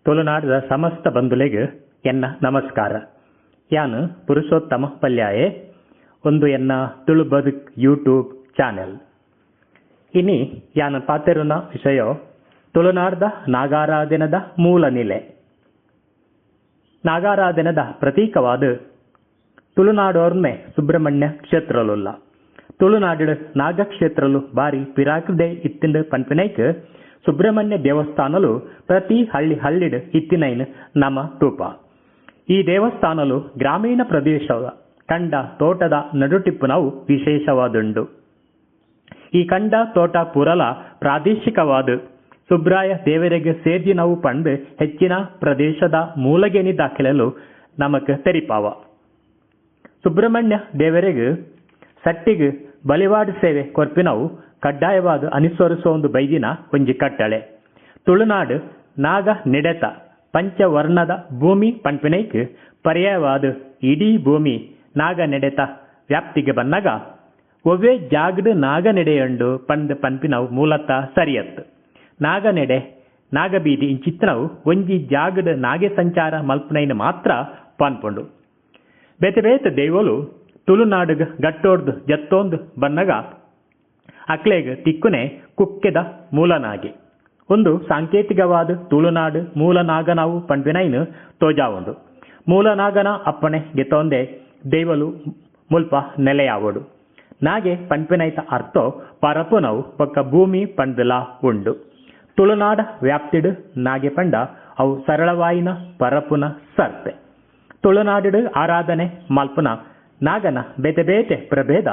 ತುಳುನಾಡದ ಸಮಸ್ತ ಬಂಧುಲೆಗ್ ಎನ್ನ ನಮಸ್ಕಾರ. ಯಾನು ಪುರುಷೋತ್ತಮ ಪಲ್ಯಾಯೆ, ಒಂದು ಎನ್ನ ತುಳು ಬದುಕ್ ಯೂಟ್ಯೂಬ್ ಚಾನೆಲ್. ಇನಿ ಯಾನ ಪಾತೆರುನ ವಿಷಯ ತುಳುನಾಡದ ನಾಗಾರಾಧನದ ಮೂಲ ನಿಲೆ. ನಾಗಾರಾಧನದ ಪ್ರತೀಕವಾದ ತುಳುನಾಡೋರ್ಮೆ ಸುಬ್ರಹ್ಮಣ್ಯ ಕ್ಷೇತ್ರಲುಲ್ಲ. ತುಳುನಾಡು ನಾಗಕ್ಷೇತ್ರಲು ಬಾರಿ ಪಿರಾಕದೆ ಇತ್ತಿಂದ ಪನ್ಪಿನೈಕ್ ಸುಬ್ರಹ್ಮಣ್ಯ ದೇವಸ್ಥಾನಲು ಪ್ರತಿ ಹಳ್ಳಿ ಹಳ್ಳಿಡ್ ಇತ್ತಿನೈನ್ ನಮ ತೂಪ. ಈ ದೇವಸ್ಥಾನಲು ಗ್ರಾಮೀಣ ಪ್ರದೇಶದ ಕಂಡ ತೋಟದ ನಡುಟಿಪ್ಪುನವು ವಿಶೇಷವಾದುಂಡು. ಈ ಕಂಡ ತೋಟ ಪೂರಲ ಪ್ರಾದೇಶಿಕವಾದ ಸುಬ್ರಾಯ ದೇವರಿಗೆ ಸೇರ್ದಿನವು ಪಂಡು ಹೆಚ್ಚಿನ ಪ್ರದೇಶದ ಮೂಲಗೇಣಿ ದಾಖಲೆಲು ನಮಕ್ ತೆರಿಪಾವ. ಸುಬ್ರಹ್ಮಣ್ಯ ದೇವರಿಗೆ ಸಟ್ಟಿಗೆ ಬಲಿವಾಡು ಸೇವೆ ಕೊರ್ಪಿನವು ಕಡ್ಡಾಯವಾದ ಅನುಸರಿಸುವ ಒಂದು ಬೈದಿನ ಒಂಜಿ ಕಟ್ಟಳೆ. ತುಳುನಾಡು ನಾಗ ನಿಡೆತ ಪಂಚವರ್ಣದ ಭೂಮಿ ಪನ್ಪಿನೈಕ್ ಪರ್ಯಾಯವಾದ ಇಡೀ ಭೂಮಿ ನಾಗ ನೆಡೆತ ವ್ಯಾಪ್ತಿಗೆ ಬನ್ನಾಗ ಒವ್ವೇ ಜಾಗಡ್ ನಾಗನೆಡೆಯುಂಡು ಪಂದ್ ಪನ್ಪಿನವು ಮೂಲತಃ ಸರಿಯತ್ತು. ನಾಗನೆಡೆ ನಾಗಬೀದಿ ಇಂಚಿತ್ತಿನವು ಒಂಜಿ ಜಾಗಡ್ ನಾಗೆ ಸಂಚಾರ ಮಲ್ಪುನೈನ್ ಮಾತ್ರ ಪನ್ಪುಂಡು. ಬೇತೆ ಬೇತೆ ದೈವಲು ತುಳುನಾಡುಗ್ ಗಟ್ಟೋಡ್ದು ಜತ್ತೋಂದು ಬನ್ನಗ ಅಕ್ಲೆಗ್ ತಿಕ್ಕುನೆ ಕುಕ್ಕೆದ ಮೂಲನಾಗೆ ಒಂದು ಸಾಂಕೇತಿಕವಾದ ತುಳುನಾಡು ಮೂಲನಾಗನವು ಪನ್ಪಿನೈನ್ ತೋಜಾವುಂಡು. ಮೂಲನಾಗನ ಅಪ್ಪಣೆ ಗೆತೊಂದೆ ದೈವಲು ಮುಲ್ಪ ನೆಲೆಯಾವೊಡು. ನಾಗೆ ಪನ್ಪಿನೈತ ಅರ್ಥೋ ಪರಪುನವು ಬೊಕ್ಕ ಭೂಮಿ ಪಂಡ್ದಲಾ ಉಂಡು. ತುಳುನಾಡ ವ್ಯಾಪ್ತಿಡ್ ನಾಗೆ ಪಂಡ ಅವು ಸರಳವಾಯಿನ ಪರಪುನ ಸರ್ಪೆ. ತುಳುನಾಡು ಆರಾಧನೆ ಮಲ್ಪುನ ನಾಗನ ಬೇತೆ ಬೇತೆ ಪ್ರಭೇದ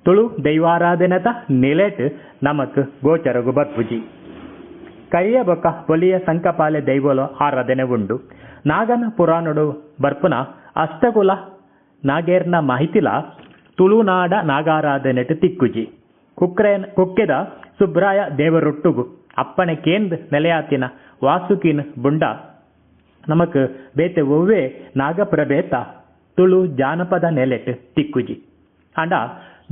ತುಳು ದೈವಾರಾಧನೆತ ನಿಲೆಟ್ ನಮಕ್ ಗೋಚರಗು ಬರ್ಪುಜಿ. ಕರಿಯ ಬೊಕ್ಕ ಪೊಲಿಯ ಸಂಕಪಾಲೆ ದೈವಲ ಆರಾಧನೆ ಉಂಡು. ನಾಗನ ಪುರಾಣಡು ಬರ್ಪುನ ಅಷ್ಟಕುಲ ನಾಗೇರ್ನ ಮಾಹಿತಿಲ ತುಳುನಾಡ ನಾಗಾರಾಧನೆಟ್ ತಿಕ್ಕುಜಿ. ಕುಕ್ಕೆದ ಸುಬ್ರಾಯ ದೇವರೊಟ್ಟುಗು ಅಪ್ಪಣೆ ಕೇಂದ್ ನೆಲೆಯಾತಿನ ವಾಸುಕಿನ ಬುಂಡ ನಮಕ್ ಬೇತೆ ಒವ್ವೇ ನಾಗಪ್ರಭೇತ ತುಳು ಜಾನಪದ ನೆಲೆಟ್ ತಿಕ್ಕುಜಿ. ಆಂಡ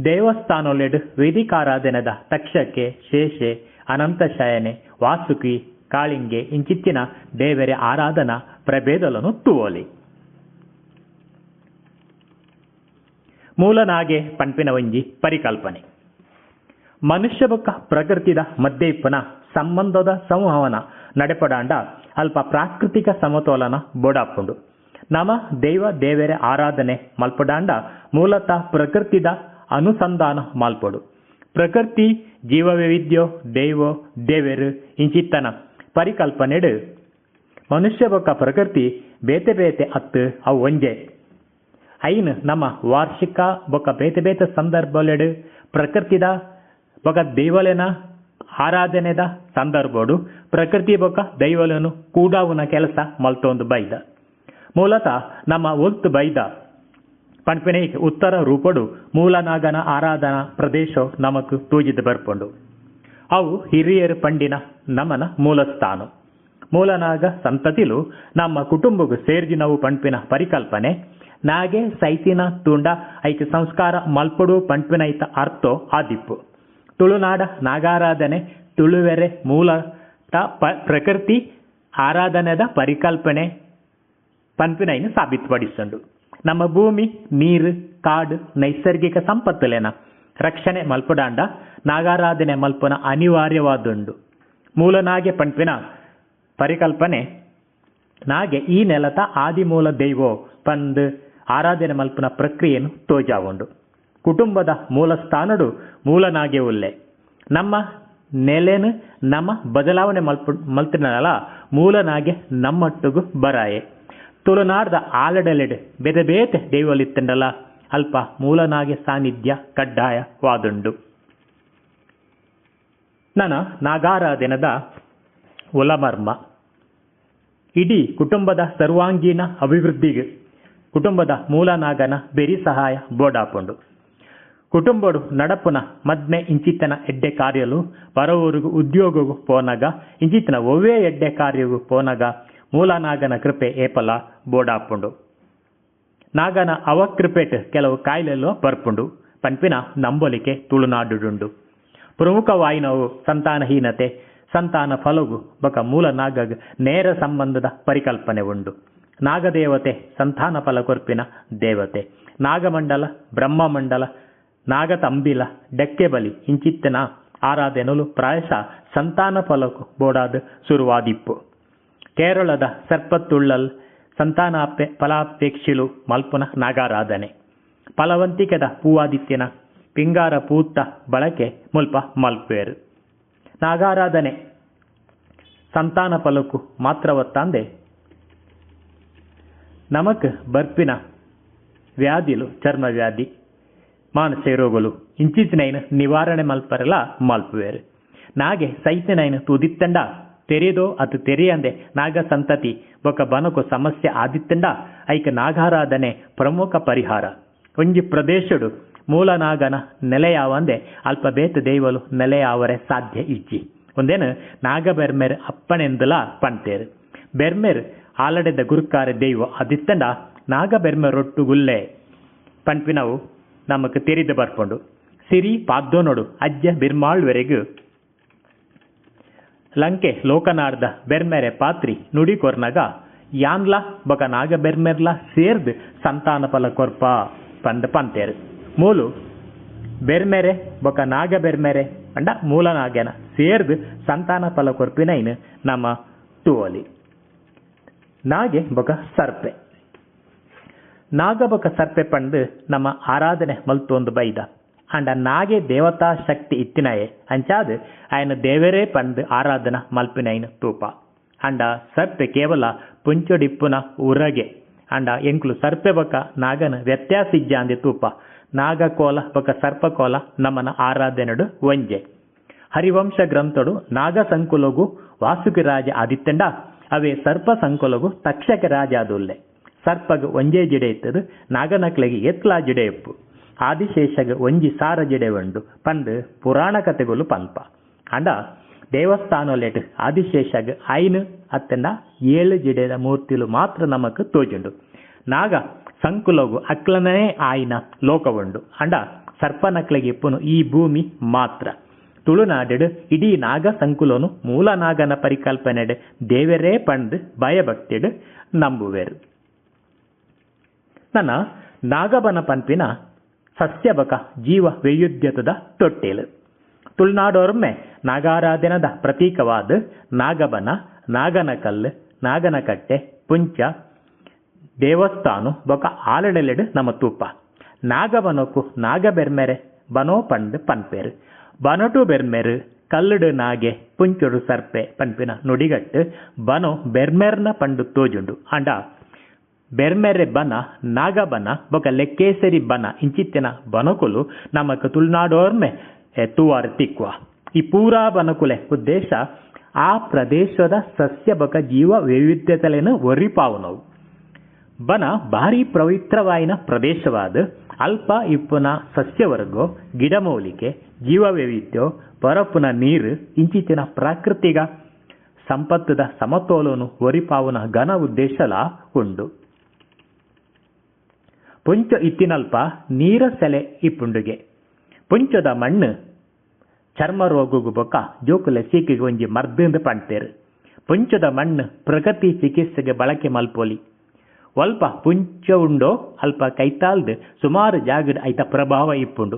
ದೇವಸ್ಥಾನೊಲೆಡ್ ವೇದಿಕಾರಾಧನೆದ ತಕ್ಷಕೆ, ಶೇಷೆ, ಅನಂತಶಯನೆ, ವಾಸುಕಿ, ಕಾಳಿಂಗೆ ಇಂಚಿತ್ತಿನ ದೇವರ ಆರಾಧನಾ ಪ್ರಭೇದలను ತೂವೊಲಿ. ಮೂಲನಾಗೆ ಪನ್ಪಿನ ಒಂಜಿ ಪರಿಕಲ್ಪನೆ ಮನುಷ್ಯ ಬೊಕ್ಕ ಪ್ರಕೃತಿದ ಮಧ್ಯೆ ಇಪ್ಪುನ ಸಂಬಂಧದ ಸಂವಹನ ನಡೆಪಡಾಂಡ ಅಲ್ಪ ಪ್ರಾಕೃತಿಕ ಸಮತೋಲನ ಬೋಡಾಪುಂಡು. ನಮ ದೈವ ದೇವರ ಆರಾಧನೆ ಮಲ್ಪಡಾಂಡ ಮೂಲತಃ ಪ್ರಕೃತಿದ ಅನುಸಂಧಾನ ಮಲ್ಪೊಡು. ಪ್ರಕೃತಿ ಜೀವವೈವಿಧ್ಯ ದೈವ ದೇವೆರು ಇಂಚಿತ್ತನ ಪರಿಕಲ್ಪನೆಡು ಮನುಷ್ಯ ಬೊಕ್ಕ ಪ್ರಕೃತಿ ಬೇತೆ ಬೇತೆ ಅತ್ತು ಅವು ಒಂಜೆ. ಐನ್ ನಮ್ಮ ವಾರ್ಷಿಕ ಬೊಕ್ಕ ಬೇತೆ ಬೇತೆ ಸಂದರ್ಭಲೆಡು ಪ್ರಕೃತಿದ ಬೊಕ್ಕ ದೈವಲೆನ ಆರಾಧನೆದ ಸಂದರ್ಭೋಡು ಪ್ರಕೃತಿ ಬೊಕ್ಕ ದೈವಲೆನು ಕೂಡಾವುನ ಕೆಲಸ ಮಲ್ತೊಂದು ಬೈದ. ಮೂಲತಃ ನಮ್ಮ ಒಲ್ತು ಬೈದ ಪನ್ಪಿನೈಕ್ ಉತ್ತರ ರೂಪಡು ಮೂಲನಾಗನ ಆರಾಧನಾ ಪ್ರದೇಶ ನಮಕ್ ತೂಜಿದ್ ಬರ್ಪುಂಡು. ಅವು ಹಿರಿಯರು ಪಂಡಿನ ನಮನ ಮೂಲಸ್ಥಾನ. ಮೂಲನಾಗ ಸಂತತಿಲು ನಮ್ಮ ಕುಟುಂಬಗ್ ಸೇರ್ದಿನವು ಪನ್ಪಿನ ಪರಿಕಲ್ಪನೆ ನಾಗೆ ಸೈತಿನ ತೂಂಡ ಐಕ್ ಸಂಸ್ಕಾರ ಮಲ್ಪೊಡು ಪನ್ಪಿನೈತ ಅರ್ಥೋ ಆದಿಪ್ಪು. ತುಳುನಾಡ ನಾಗಾರಾಧನೆ ತುಳುವೆರೆ ಮೂಲತ ಪ್ರಕೃತಿ ಆರಾಧನೆದ ಪರಿಕಲ್ಪನೆ ಪನ್ಪಿನೈನ್ ಸಾಬೀತುಪಡಿಸುಂಡು. ನಮ್ಮ ಭೂಮಿ, ನೀರು, ಕಾಡು, ನೈಸರ್ಗಿಕ ಸಂಪತ್ತುಲೆನ ರಕ್ಷಣೆ ಮಲ್ಪುಡಾಂಡ ನಾಗಾರಾಧನೆ ಮಲ್ಪುನ ಅನಿವಾರ್ಯವಾದುಂಡು. ಮೂಲನಾಗೆ ಪನ್ಪಿನ ಪರಿಕಲ್ಪನೆ ನಾಗೆ ಈ ನೆಲತ ಆದಿಮೂಲ ದೈವೋ ಪಂದ್ ಆರಾಧನೆ ಮಲ್ಪುನ ಪ್ರಕ್ರಿಯೆಯನ್ನು ತೋಜಾವುಂಡು. ಕುಟುಂಬದ ಮೂಲಸ್ಥಾನಡು ಮೂಲನಾಗೆ ಉಲ್ಲೆ. ನಮ್ಮ ನೆಲೆನು ನಮ್ಮ ಬದಲಾವಣೆ ಮಲ್ತಿನಲ್ಲ ಮೂಲನಾಗೆ ನಮ್ಮೊಟ್ಟುಗು ಬರಾಯೆ. ತುಳುನಾಡ್ದ ಆಲಡಲೆಡ್ ಬೇತೆ ಬೇತೆ ದೈವಲಿತ್ತಂಡಲ ಅಲ್ಪ ಮೂಲನಾಗೆ ಸಾನ್ನಿಧ್ಯ ಕಡ್ಡಾಯವಾದುಂಡು. ನನ್ನ ನಾಗಾರಾಧನದ ಒಲಮರ್ಮ ಇಡೀ ಕುಟುಂಬದ ಸರ್ವಾಂಗೀಣ ಅಭಿವೃದ್ಧಿಗೆ ಕುಟುಂಬದ ಮೂಲನಾಗನ ಬೆರಿ ಸಹಾಯ ಬೋಡಾಪುಂಡು. ಕುಟುಂಬಡು ನಡಪುನ ಮದ್ಮೆ ಇಂಚಿತ್ತನ ಎಡ್ಡೆ ಕಾರ್ಯಲು ಪರವೂರಿಗೂ ಉದ್ಯೋಗಗೂ ಪೋನಾಗ ಇಂಚಿತ್ತನ ಒವ್ವೇ ಎಡ್ಡೆ ಕಾರ್ಯಗೂ ಪೋನಾಗ ಮೂಲನಾಗನ ಕೃಪೆ ಏಪಲ ಬೋಡಾಪುಂಡು. ನಾಗನ ಅವಕೃಪೆಟ್ ಕೆಲವು ಕಾಯಿಲೆಲು ಬರ್ಪುಂಡು ಪನ್ಪಿನ ನಂಬೊಲಿಕೆ ತುಳುನಾಡುಡುಂಡು. ಪ್ರಮುಖವಾಯಿನವು ಸಂತಾನಹೀನತೆ, ಸಂತಾನ ಫಲಗು ಬೊಕ ಮೂಲ ನಾಗಗ್ ನೇರ ಸಂಬಂಧದ ಪರಿಕಲ್ಪನೆ ಉಂಡು. ನಾಗದೇವತೆ ಸಂತಾನ ಫಲ ಕೊರ್ಪಿನ ದೇವತೆ. ನಾಗಮಂಡಲ, ಬ್ರಹ್ಮಮಂಡಲ, ನಾಗತಂಬಿಲ, ಡೆಕ್ಕೆಬಲಿ ಇಂಚಿತ್ತಿನ ಆರಾಧನೆಲು ಪ್ರಾಯಶಃ ಸಂತಾನ ಫಲಕು ಬೋಡಾದ್ ಸುರುವಾದಿಪ್ಪು. ಕೇರಳದ ಸರ್ಪತ್ತುಳ್ಳಲ್ ಸಂತಾನ ಫಲಾಪೇಕ್ಷಿಲು ಮಲ್ಪುನ ನಾಗಾರಾಧನೆ. ಫಲವಂತಿಕೆದ ಪೂವಾದಿತ್ತಿನ ಪಿಂಗಾರ ಪೂತ್ತ ಬಳಕೆ ಮುಲ್ಪ ಮಲ್ಪುವೆರು. ನಾಗಾರಾಧನೆ ಸಂತಾನ ಫಲಕು ಮಾತ್ರವತ್ತಾಂದೆ ನಮಕ್ ಬರ್ಪಿನ ವ್ಯಾಧಿಲು, ಚರ್ಮ ವ್ಯಾಧಿ, ಮಾನಸಿಕ ರೋಗಲು ಇಂಚಿತ್ತಿನೈನ್ ನಿವಾರಣೆ ಮಲ್ಪರೆಲ ಮಲ್ಪುವೆರು. ನಾಗೆ ಸೈತಿನೈನ್ ತೂದಿತ್ತಂಡ ತೆರೆದೋ ಅತ್ ತೆರೆಯಂದೆ ನಾಗ ಸಂತತಿ ಬೊಕ ಬನಕು ಸಮಸ್ಯೆ ಆದಿತ್ತಂಡ ಐಕ್ ನಾಗಾರಾಧನೆ ಪ್ರಮುಖ ಪರಿಹಾರ. ಒಂಜಿ ಪ್ರದೇಶಡು ಮೂಲ ನಾಗನ ನೆಲೆಯಾವಂದೆ ಅಲ್ಪ ಬೇತ ದೈವಲು ನೆಲೆಯಾವರೆ ಸಾಧ್ಯ ಇಜ್ಜಿ. ಒಂದೇನು ನಾಗಬೆರ್ಮೆರ್ ಅಪ್ಪಣೆಂದಲ ಪಂತೇರು. ಬೆರ್ಮೆರ್ ಆಲಡೆದ ಗುರುಕಾರೆ ದೈವ ಅದಿತ್ತಂಡ ನಾಗಬೆರ್ಮೆರೊಟ್ಟುಗುಲ್ಲೆ ಪನ್ಪಿನವು ನಮಕ್ ತೆರಿದು ಬರ್ಪುಂಡು. ಸಿರಿ ಪಾದ್ದೋನೊಡು ಅಜ್ಜ ಬಿರ್ಮಾಳ್ವೆರೆಗ್ ಲಂಕೆ ಲೋಕನಾರ್ದ ಬೆರ್ಮೆರೆ ಪಾತ್ರಿ ನುಡಿ ಕೊರ್ನಗ ಯಾನ್ಲ ಬೊಕ ನಾಗಬೆರ್ಮೆರ್ಲ ಸೇರ್ದ್ ಸಂತಾನ ಫಲ ಕೊರ್ಪ ಪಂದ್ ಪಂತೇರು. ಮೂಲು ಬೆರ್ಮೆರೆ ಬೊಕ ನಾಗಬೆರ್ಮೆರೆ ಪಂಡ ಮೂಲ ನಾಗನ ಸೇರ್ದ್ ಸಂತಾನ ಫಲ ಕೊರ್ಪಿನೈನ್ ನಮ್ಮ ತೂವೊಲಿ. ನಾಗೆ ಬೊಕ ಸರ್ಪೆ. ನಾಗ ಬೊಕ ಸರ್ಪೆ ಪಂದ್ ನಮ್ಮ ಆರಾಧನೆ ಮಲ್ತೊಂದು ಬೈದ. ಆಂಡ ನಾಗೆ ದೇವತಾ ಶಕ್ತಿ ಇತ್ತಿನಾಯೆ ಅಂಚಾದ್ ಆಯನ ದೇವರೇ ಪಂದ್ ಆರಾಧನಾ ಮಲ್ಪಿನೈನ್ ತೂಪ. ಆಂಡ ಸರ್ಪೆ ಕೇವಲ ಪುಂಚೊಡಿಪ್ಪುನ ಉರಗೆ. ಆಂಡ ಎಂಕ್ಲು ಸರ್ಪೆ ಬೊಕ ನಾಗನ ವ್ಯತ್ಯಾಸ ಇಜ್ಜಾಂದೆ ತೂಪ. ನಾಗಕೋಲ ಬೊಕ ಸರ್ಪಕೋಲ ನಮನ ಆರಾಧನೆಡು ಒಂಜೆ. ಹರಿವಂಶ ಗ್ರಂಥಡು ನಾಗ ಸಂಕುಲಗು ವಾಸುಕಿ ರಾಜ ಆದಿತ್ತಂಡ ಅವೇ ಸರ್ಪ ಸಂಕುಲಗು ತಕ್ಷಕ ರಾಜ ಆದುಲ್ಲೆ. ಸರ್ಪಗ್ ಒಂಜೇ ಜಿಡೆ ಇತ್ತದು, ನಾಗನಕ್ಲೆಗೆ ಎತ್ಲಾ ಜಿಡೆ ಇಪ್ಪು. ಆದಿಶೇಷಗ ಒಂಜಿ ಸಾರ ಜಿಡೆ ಉಂಡು ಪಂದ್ ಪುರಾಣ ಕತೆಗಳು ಪನ್ಪ. ಆಂಡ ದೇವಸ್ಥಾನೊಲೆಟ್ ಆದಿಶೇಷಗ್ 5 ಅತ್ತಂಡ 7 ಜಿಡೆದ ಮೂರ್ತಿಲು ಮಾತ್ರ ನಮಕ್ ತೋಜುಂಡು. ನಾಗ ಸಂಕುಲಗು ಅಕ್ಲನೇ ಆಯಿನ ಲೋಕವುಂಡು. ಆಂಡ ಸರ್ಪನಕ್ಲೆಗೆ ಇಪ್ಪುನು ಈ ಭೂಮಿ ಮಾತ್ರ. ತುಳುನಾಡು ಇಡೀ ನಾಗ ಸಂಕುಲನು ಮೂಲ ನಾಗನ ಪರಿಕಲ್ಪನೆಡ್ ದೇವರೇ ಪಂದ್ ಭಯಭಕ್ತಿಡ್ ನಂಬುವೆರು. ನನ್ನ ನಾಗಬನ ಪನ್ಪಿನ ಸಸ್ಯಬಕ ಜೀವ ವೈವಿಧ್ಯತದ ತೊಟ್ಟೇಲು. ತುಳುನಾಡೊರ್ಮೆ ನಾಗಾರಾಧನದ ಪ್ರತೀಕವಾದ ನಾಗಬನ, ನಾಗನಕಲ್ಲು, ನಾಗನಕಟ್ಟೆ, ಪುಂಚ, ದೇವಸ್ಥಾನ ಬೊಕ ಆಲಡೆಲೆಡ್ ನಮ ತೂಪ. ನಾಗಬನೊಕು ನಾಗಬೆರ್ಮೆರೆ ಬನೋ ಪಂದ್ ಪನ್ಪೆರ್. ಬನೊಟು ಬೆರ್ಮೆರ್, ಕಲ್ಲುಡು ನಾಗೆ, ಪುಂಚೊಡು ಸರ್ಪೆ ಪನ್ಪಿನ ನುಡಿಗಟ್ಟು ಬನೋ ಬೆರ್ಮೆರ್ನ ಪಂಡು ತೋಜುಂಡು. ಆಂಡ ಬೆರ್ಮೆರೆ ಬನ, ನಾಗಬನ ಬೊಕ ಲೆಕ್ಕೇಸರಿ ಬನ ಇಂಚಿತ್ತಿನ ಬನಕುಲು ನಮಕ್ ತುಳುನಾಡೋರ್ಮೆ ತೂವಾರ್ ತಿಕ್ವ. ಈ ಪೂರಾ ಬನಕುಲೆ ಉದ್ದೇಶ ಆ ಪ್ರದೇಶದ ಸಸ್ಯ ಬೊಕ ಜೀವ ವೈವಿಧ್ಯತೆಲೆನ್ ಒರಿಪಾವುನವು. ಬನ ಭಾರಿ ಪವಿತ್ರವಾಯಿನ ಪ್ರದೇಶವಾದ ಅಲ್ಪ ಇಪ್ಪುನ ಸಸ್ಯವರ್ಗೋ, ಗಿಡಮೂಲಿಕೆ, ಜೀವವೈವಿಧ್ಯ, ಪರಪುನ ನೀರು ಇಂಚಿತ್ತಿನ ಪ್ರಾಕೃತಿಕ ಸಂಪತ್ತದ ಸಮತೋಲನು ಒರಿಪಾವುನ ಘನ ಉದ್ದೇಶಲ ಉಂಡು. ಪುಂಚ ಇತ್ತಿನಲ್ಪ ನೀರ ಸೆಲೆ ಇಪ್ಪುಂಡುಗೆ. ಪುಂಚದ ಮಣ್ಣು ಚರ್ಮ ರೋಗಗು ಬೊಕ ಜೋಕುಲೆ ಸೀಕಿಗೆ ಒಂಜಿ ಮರ್ದಂದು ಪಂತೇರು. ಪುಂಚದ ಮಣ್ಣು ಪ್ರಗತಿ ಚಿಕಿತ್ಸೆಗೆ ಬಳಕೆ ಮಲ್ಪೊಲಿ. ಒಲ್ಪ ಪುಂಚ ಉಂಡೋ ಅಲ್ಪ ಕೈತಾಲ್ದು ಸುಮಾರು ಜಾಗಡ್ ಐತ ಪ್ರಭಾವ ಇಪ್ಪುಂಡು.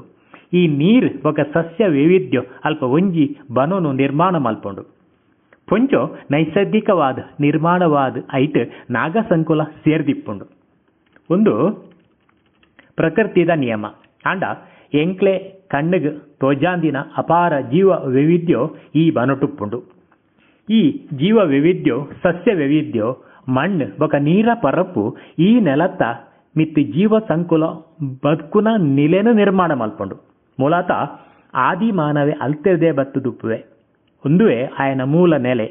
ಈ ನೀರು ಬೊಕ ಸಸ್ಯ ವೈವಿಧ್ಯ ಅಲ್ಪ ಒಂಜಿ ಬನೋನು ನಿರ್ಮಾಣ ಮಲ್ಪುಂಡು. ಪುಂಚೊ ನೈಸರ್ಗಿಕವಾದ ನಿರ್ಮಾಣವಾದ ಐಟ್ ನಾಗಸಂಕುಲ ಸೇರ್ದಿಪ್ಪುಂಡು. ಒಂದು ಪ್ರಕೃತಿದ ನಿಯಮ. ಆಂಡ ಎಂಕ್ಲೆ ಕಣ್ಣುಗ್ ತೋಜಾಂದಿನ ಅಪಾರ ಜೀವ ವೈವಿಧ್ಯ ಈ ಬನಟುಪ್ಪುಂಡು. ಈ ಜೀವ ವೈವಿಧ್ಯ, ಸಸ್ಯ ವೈವಿಧ್ಯ, ಮಣ್ಣು ಬೊಕ ನೀರ ಪರಪ್ಪು ಈ ನೆಲತ್ತ ಮಿತ್ತ್ ಜೀವ ಸಂಕುಲ ಬದುಕುನ ನಿಲೆನು ನಿರ್ಮಾಣ ಮಲ್ಪುಂಡು. ಮೂಲತಃ ಆದಿ ಮಾನವೆ ಅಲ್ತೆರ್ದೇ ಬತ್ತುದುಪ್ಪುವೆ. ಒಂದುವೆ ಆಯನ ಮೂಲ ನೆಲೆ.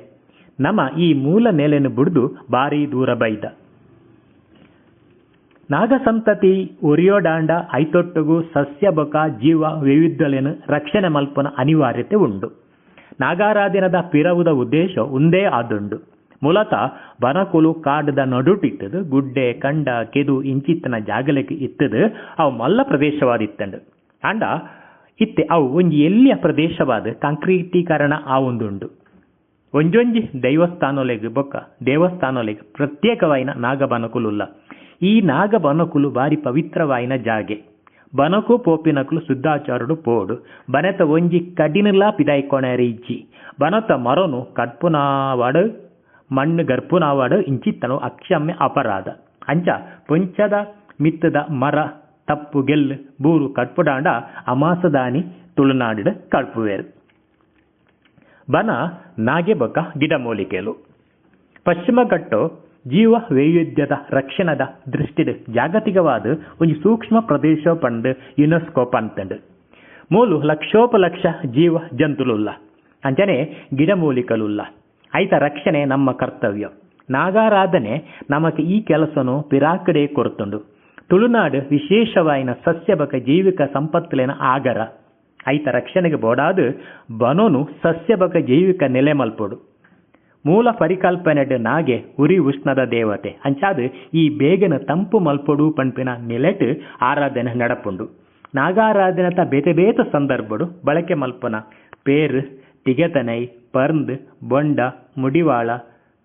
ನಮ ಈ ಮೂಲ ನೆಲೆನು ಬುಡ್ದು ಬಾರಿ ದೂರ ಬೈದ. ನಾಗಸಂತತಿ ಒರಿಯೋಡಾಂಡ ಐತೊಟ್ಟುಗು ಸಸ್ಯ ಬೊಕ ಜೀವ ವೈವಿಧ್ಯಲೆನು ರಕ್ಷಣೆ ಮಲ್ಪುನ ಅನಿವಾರ್ಯತೆ ಉಂಡು. ನಾಗಾರಾಧನದ ಪಿರವುದ ಉದ್ದೇಶ ಒಂದೇ ಆದುಂಡು. ಮೂಲತಃ ಬನಕುಲು ಕಾಡದ ನಡುಟಿತ್ತದು, ಗುಡ್ಡೆ ಕಂಡ ಕೆದು ಇಂಚಿತ್ತನ ಜಾಗಲೆಗ್ ಇತ್ತದು. ಅವು ಮಲ್ಲ ಪ್ರದೇಶವಾದಿತ್ತಂಡು. ಆಂಡ ಇತ್ತೆ ಅವು ಒಂಜಿ ಎಲ್ಲಿಯ ಪ್ರದೇಶವಾದ ಕಾಂಕ್ರೀಟೀಕರಣ ಆವೊಂದುಂಡು. ಒಂಜೊಂಜಿ ದೈವಸ್ಥಾನೊಲೆಗ್ ಬೊಕ್ಕ ದೇವಸ್ಥಾನೊಲೆಗ್ ಪ್ರತ್ಯೇಕವಾಯಿನ ನಾಗಬನಕುಲುಲ್ಲ. ಈ ನಾಗಬನಕುಲು ಬಾರಿ ಪವಿತ್ರವಾಯಿನ ಜಾಗೆ. ಬನಕು ಪೋಪಿನಕುಲು ಶುದ್ಧಾಚಾರಡು ಪೋಡು. ಬನೆತ ಒಂಜಿ ಕಡಿನಲಾ ಪಿದಾಯ್ಕೊಣೆರೆ ಇಜ್ಜಿ. ಬನತ ಮರನು ಕಡ್ಪುನಾವಡ್ ಮಣ್ಣು ಗರ್ಪುನಾವಡ್ ಇಂಚಿತ್ತನವು ಅಕ್ಷಮ್ಯ ಅಪರಾಧ. ಅಂಚ ಪೊಂಚದ ಮಿತ್ತದ ಮರ ತಪ್ಪು ಗೆಲ್ಲು ಬೂರು ಕಡ್ಪುಡಾಂಡ ಅಮಾಸದಾನಿ ತುಳುನಾಡು ಕಡ್ಪುವೇರು. ಬನ ನಾಗೆ ಬೊಕ್ಕ ಗಿಡಮೂಲಿಕೆಲು. ಪಶ್ಚಿಮ ಘಟ್ಟೊ ಜೀವ ವೈವಿಧ್ಯದ ರಕ್ಷಣದ ದೃಷ್ಟಿಡ್ ಜಾಗತಿಕವಾದ ಒಂಜಿ ಸೂಕ್ಷ್ಮ ಪ್ರದೇಶ ಪಂದ್ ಯುನೆಸ್ಕೋ ಪಂತಂಡ್. ಮೂಲು ಲಕ್ಷೋಪಲಕ್ಷ ಜೀವ ಜಂತುಲುಲ್ಲ, ಅಂಚನೆ ಗಿಡಮೂಲಿಕಲುಲ್ಲ. ಐತ ರಕ್ಷಣೆ ನಮ್ಮ ಕರ್ತವ್ಯ. ನಾಗಾರಾಧನೆ ನಮಕ್ ಈ ಕೆಲಸನು ಪಿರಾಕಡೆ ಕೊರ್ತುಂಡು. ತುಳುನಾಡು ವಿಶೇಷವಾಯಿನ ಸಸ್ಯ ಬೊಕ ಜೈವಿಕ ಸಂಪತ್ತುಲೆನ ಆಗರ. ಐತ ರಕ್ಷಣೆಗೆ ಬೋಡಾದ್ ಬನೋನು ಸಸ್ಯ ಬೊಕ ಜೈವಿಕ ನೆಲೆ ಮಲ್ಪೊಡು. ಮೂಲ ಪರಿಕಲ್ಪನೆಡ್ ನಾಗೆ ಉರಿ ಉಷ್ಣದ ದೇವತೆ. ಅಂಚಾದ್ ಈ ಬೇಗನ ತಂಪು ಮಲ್ಪೊಡು ಪನ್ಪಿನ ನೆಲೆಟ್ ಆರಾಧನೆ ನಡಪುಂಡು. ನಾಗಾರಾಧನೆತ ಬೇತೆ ಬೇತೆ ಸಂದರ್ಭಡು ಬಳಕೆ ಮಲ್ಪುನ ಪೇರ್, ತಿಗೆತನೈ, ಪರ್ಂದ್, ಬೊಂಡ, ಮುಡಿವಾಳ,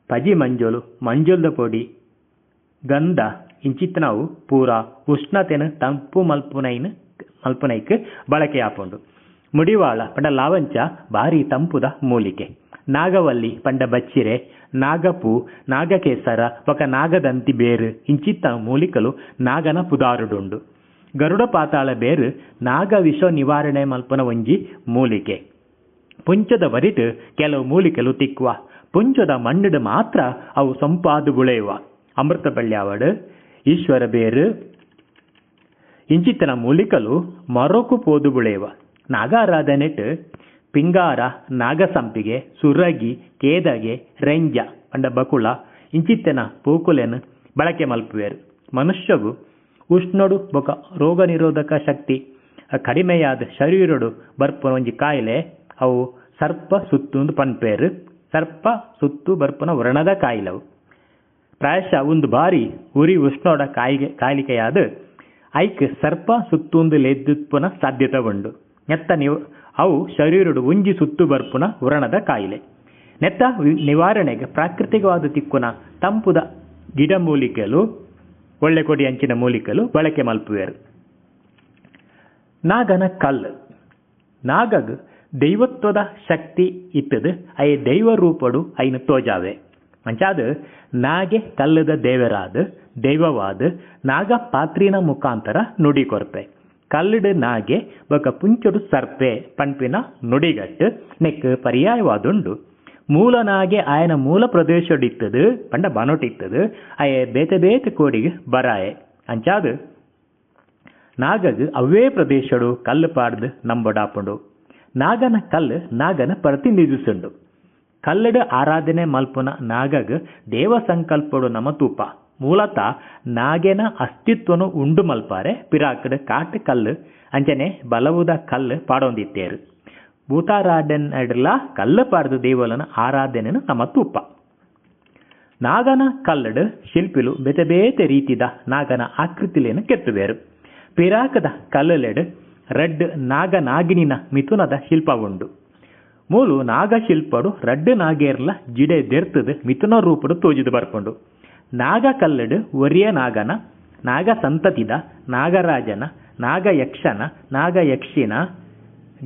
ಪಜಿ ಮಂಜೊಲು, ಮಂಜೊಲ್ದ ಪೊಡಿ, ಗಂಧ ಇಂಚಿತ್ತನವು ಪೂರ ಉಷ್ಣತೆನ್ ತಂಪು ಮಲ್ಪುನೈಕ್ ಬಳಕೆ ಆಪುಂಡು. ಮುಡಿವಾಳ ಪಂಡ ಲಾವಂಚ ಬಾರಿ ತಂಪುದ ಮೂಲಿಕೆ. ನಾಗವಲ್ಲಿ ಪಂಡ ಬಚ್ಚಿರೆ, ನಾಗಪೂ, ನಾಗಕೇಸರ ಬೊಕ ನಾಗದಂತಿ ಬೇರು ಇಂಚಿತ್ತ ಮೂಲಿಕಲು ನಾಗನ ಪುದಾರುಡುಂಡು. ಗರುಡ ಪಾತಾಳ ಬೇರು ನಾಗ ವಿಷ ನಿವಾರಣೆ ಮಲ್ಪುನ ಒಂಜಿ ಮೂಲಿಕೆ. ಪುಂಚದ ಬರಿಟ್ ಕೆಲವು ಮೂಲಿಕೆಲು ತಿಕ್ಕುವ. ಪುಂಚದ ಮಣ್ಣುಡು ಮಾತ್ರ ಅವು ಸೊಂಪಾದು ಬುಳೆಯುವ. ಅಮೃತ ಬಳ್ಳಿಯಾವಡು, ಈಶ್ವರ ಬೇರು ಇಂಚಿತ್ತನ ಮೂಲಿಕಲು ಮರೊಕು ಪೋದು ಬುಳೆಯುವ. ನಾಗಾರಾಧನೆಟ್ ಪಿಂಗಾರ, ನಾಗಸಂಪಿಗೆ, ಸುರಗಿ, ಕೇದಗೆ, ರೆಂಜ ಪಂಡ ಬಕುಳ ಇಂಚಿತ್ತನ ಪೂಕುಲೆನ್ ಬಳಕೆ ಮಲ್ಪುವೆರು. ಮನುಷ್ಯಗು ಉಷ್ಣಡು ಬೊಕ ರೋಗ ನಿರೋಧಕ ಶಕ್ತಿ ಕಡಿಮೆಯಾದ ಶರೀರಡು ಬರ್ಪುನ ಒಂಜಿ ಕಾಯಿಲೆ ಅವು ಸರ್ಪ ಸುತ್ತು ಪನ್ಪೇರು. ಸರ್ಪ ಸುತ್ತು ಬರ್ಪುನ ವ್ರಣದ ಕಾಯಿಲವು. ಪ್ರಾಯಶಃ ಒಂದು ಬಾರಿ ಉರಿ ಉಷ್ಣೋಡ ಕಾಯಿಲಿಕೆಯಾದ ಐಕ್ ಸರ್ಪ ಸುತ್ತುಂದು ಲೆದ್ದುಪ್ಪುನ ಸಾಧ್ಯತೆ ಉಂಡು. ನೆತ್ತ ಅವು ಶರೀರಡು ಒಂಜಿ ಸುತ್ತು ಬರ್ಪುನ ವ್ರಣದ ಕಾಯಿಲೆ. ನೆತ್ತ ನಿವಾರಣೆಗೆ ಪ್ರಾಕೃತಿಕವಾದ ತಿಕ್ಕುನ ತಂಪುದ ಗಿಡಮೂಲಿಕೆಲು, ಒಳ್ಳೆ ಕೊಡಿ ಅಂಚಿನ ಮೂಲಿಕೆಲು ಬಳಕೆ ಮಲ್ಪುವೆರು. ನಾಗನ ಕಲ್ಲು. ನಾಗಗ್ ದೈವತ್ವದ ಶಕ್ತಿ ಇತ್ತದು. I ದೈವ ರೂಪಡು ಐನು ತೋಜಾವೆ. ಅಂಚಾದ ನಾಗೆ ಕಲ್ಲದ ದೇವರಾದ ದೈವವಾದ ನಾಗ ಪಾತ್ರಿನ ಮುಖಾಂತರ ನುಡಿ ಕೊರ್ಪೆ. ಕಲ್ಲುಡು ನಾಗೆ ಬೊಕ ಪುಂಚೊಡು ಸರ್ಪೆ ಪನ್ಪಿನ ನುಡಿಗಟ್ಟು ನೆಕ್ ಪರ್ಯಾಯವಾದುಂಡು. ಮೂಲ ನಾಗೆ ಆಯನ ಮೂಲ ಪ್ರದೇಶಡಿತ್ತದು ಪಂಡ ಬನೊಟಿತ್ತದು. ಆಯ ಬೇತೆ ಬೇತೆ ಕೋಡಿಗೆ ಬರಾಯೆ. ಅಂಚಾದ ನಾಗಗ್ ಅವೇ ಪ್ರದೇಶಡು ಕಲ್ಲು ಪಾಡ್ದು ನಂಬೊಡಾಪುಂಡು. ನಾಗನ ಕಲ್ಲು ನಾಗನ ಪ್ರತಿನಿಧಿಸುಂಡು. ಕಲ್ಲಡು ಆರಾಧನೆ ಮಲ್ಪುನ ನಾಗಗ್ ದೇವ ಸಂಕಲ್ಪಡು ನಮ ತೂಪ. ಮೂಲತಃ ನಾಗೆನ ಅಸ್ತಿತ್ವನು ಉಂಡು ಮಲ್ಪಾರೆ ಪಿರಾಕಡ್ ಕಾಟ್ ಕಲ್ಲು ಅಂಚನೆ ಬಲವುದ ಕಲ್ಲು ಪಾಡೊಂದಿತ್ತೇರು. ಭೂತಾರಾಧನೆಡ್ಲ ಕಲ್ಲು ಪಾಡ್ದು ದೇವಲನ ಆರಾಧನೆನು ನಮ ತೂಪ. ನಾಗನ ಕಲ್ಲಡು ಶಿಲ್ಪಿಲು ಬೇತೆ ಬೇತೆ ರೀತಿದ ನಾಗನ ಆಕೃತಿಲೇನು ಕೆತ್ತುವೇರು. ಪಿರಾಕದ ಕಲ್ಲುಲೆಡ್ ರಡ್ಡ್ ನಾಗನಾಗಿನಿನ ಮಿಥುನದ ಶಿಲ್ಪ ಉಂಡು. ಮೂಲು ನಾಗಶಿಲ್ಪಡು ರಡ್ಡ್ ನಾಗೇರ್ಲ ಜಿಡೆ ದೆರ್ತದು ಮಿಥುನ ರೂಪಡು ತೋಜಿದು ಬರ್ಪುಂಡು. ನಾಗ ಕಲ್ಲಡು ಒರಿಯ ನಾಗನ, ನಾಗ ಸಂತತಿದ, ನಾಗರಾಜನ, ನಾಗಯಕ್ಷನ, ನಾಗಯಕ್ಷಿನ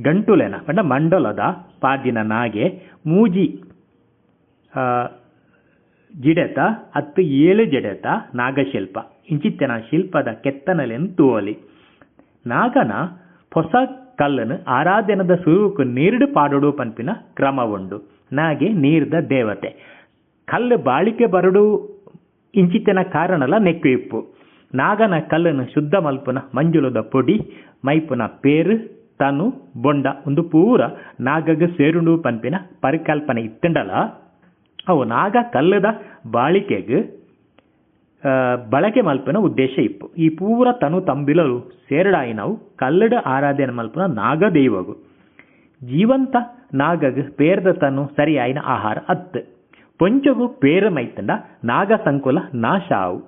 ಗಂಟುಲೆನ ಪಂಡ ಮಂಡಲದ ಪಾದಿನ ನಾಗೆ ಮೂಜಿ ಜಿಡೆತ 10 7 ಜಡೆತ ನಾಗಶಿಲ್ಪ ಇಂಚಿತ್ತಿನ ಶಿಲ್ಪದ ಕೆತ್ತನಲೆನ್ ತೂವೊಲಿ. ನಾಗನ ಪೊಸ ಕಲ್ಲನು ಆರಾಧನದ ಸುರುಕು ನೀರ್ಡ್ ಪಾಡೊಡು ಪನ್ಪಿನ ಕ್ರಮ ಉಂಡು. ನಾಗೆ ನೀರ್ದ ದೇವತೆ. ಕಲ್ಲು ಬಾಳಿಕೆ ಬರಡು ಇಂಚಿತ್ತಿನ ಕಾರಣಲ ನೆಕ್ಕು ಇಪ್ಪು. ನಾಗನ ಕಲ್ಲನ್ನು ಶುದ್ಧ ಮಲ್ಪುನ ಮಂಜುಲದ ಪೊಡಿ, ಮೈಪುನ ಪೇರು, ತನು, ಬೊಂಡ ಒಂದು ಪೂರ ನಾಗಗ್ ಸೇರುಂಡು ಪನ್ಪಿನ ಪರಿಕಲ್ಪನೆ ಇತ್ತಂಡಲ ಅವು ನಾಗ ಕಲ್ಲದ ಬಾಳಿಕೆಗ್ ಬಳಕೆ ಮಲ್ಪುನ ಉದ್ದೇಶ ಇಪ್ಪು. ಈ ಪೂರ ತನು ತಂಬಿಲಲು ಸೇರಡಾಯಿನವು ಕಲ್ಲಡ ಆರಾಧನೆ ಮಲ್ಪುನ ನಾಗದೈವಗು. ಜೀವಂತ ನಾಗಗ್ ಪೇರ್ದ ತನು ಸರಿಯಾಯಿನ ಆಹಾರ ಅತ್ತು. ಪೊಂಚಗು ಪೇರು ಮೈತಂಡ ನಾಗ ಸಂಕುಲ ನಾಶ ಆವು.